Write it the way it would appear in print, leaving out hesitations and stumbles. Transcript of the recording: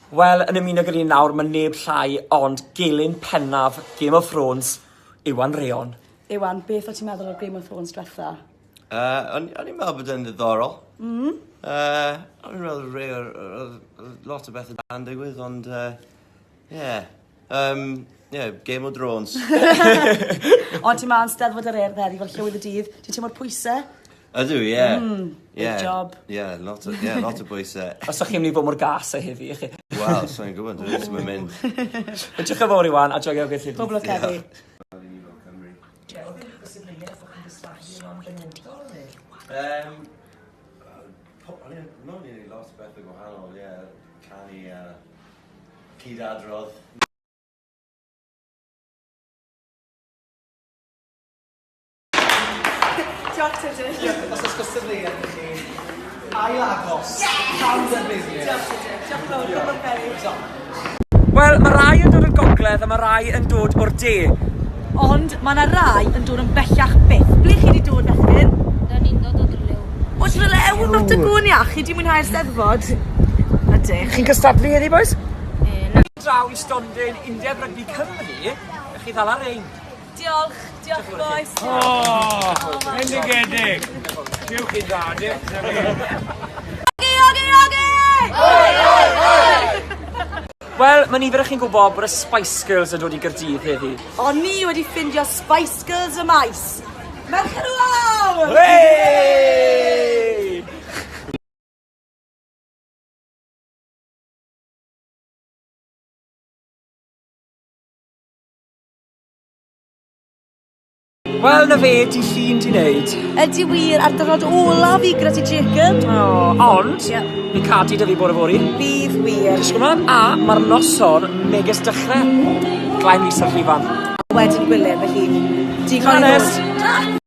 Wel, yn ymuno gyda ni nawr, mae neb llai ond gelyn pennaf Game of Thrones, Iwan Rheon. Iwan, beth o ti'n meddwl o'r Game of Thrones diwetha? O'n i'n meddwl bod e'n ddiddorol. O'n i'n meddwl rei o'r, oedd lot o bethau da'n digwydd, ond, yeah. Yeah, Game of Thrones. Ond ti'n ma'n Steddfod yr Urdd heddi fel llywydd y dydd. Ti'n teimlo'r pwysau? Ydw, ie. Big job. Ie, lot o, yeah, lot o bwysau. Os ydych chi'n mynd i fod mor gas e heddi, chi. Wel, so'n gwybod, dwi'n ddim yn mynd. Diolch yn fawr, Iwan, a joio beth i Pob lwc heddi. O'n i'n meddwl lot o bethau gwahanol, ie. Canu a cyd-adrodd. Diolch, Tudur. Os oes cystadleuaeth i chi, ail agos, llawn defnyddwyr. Diolch, Tudur. Diolch yn fawr. Pob lwc heddi. Wel, mae rai yn dod o'r gogledd a mae rai yn dod o'r de. Ond mae yna rai yn dod yn bellach byth. Ble chi wedi dod, fechgyn? Da ni'n dod o Drylew. O Trelew, not y gwn iach. Chi wedi mwynhau'r Steddfod? Ydych. Chi'n cystadlu heddi, boys? Na. Draw i stondin Undeb Rygbi Cymru, chi ddal ar ein. Diolch, diolch boys. O, bendigedig. Diwch chi dda, diolch. Ogi, ogi, ogi! Wel, mae nifer o chi'n gwybod bod y Spice Girls yn dod i Gaerdydd heddi. O'n ni wedi ffindio Spice Girls y maes. Merched y Wawr! Hey! Wel, na fe, di llun di wneud. Ydy wir, ar diwrnod olaf fi gyda ti Jacob. O, ond, Ie. fi'n cadu 'da fi bore fory. Bydd wir. Disgwyl mlaen, a mae'r noson megis dechrau. Glain Rhys ar llwyfan. Wedyn Gwilym, felly digon i Hanes. ddod.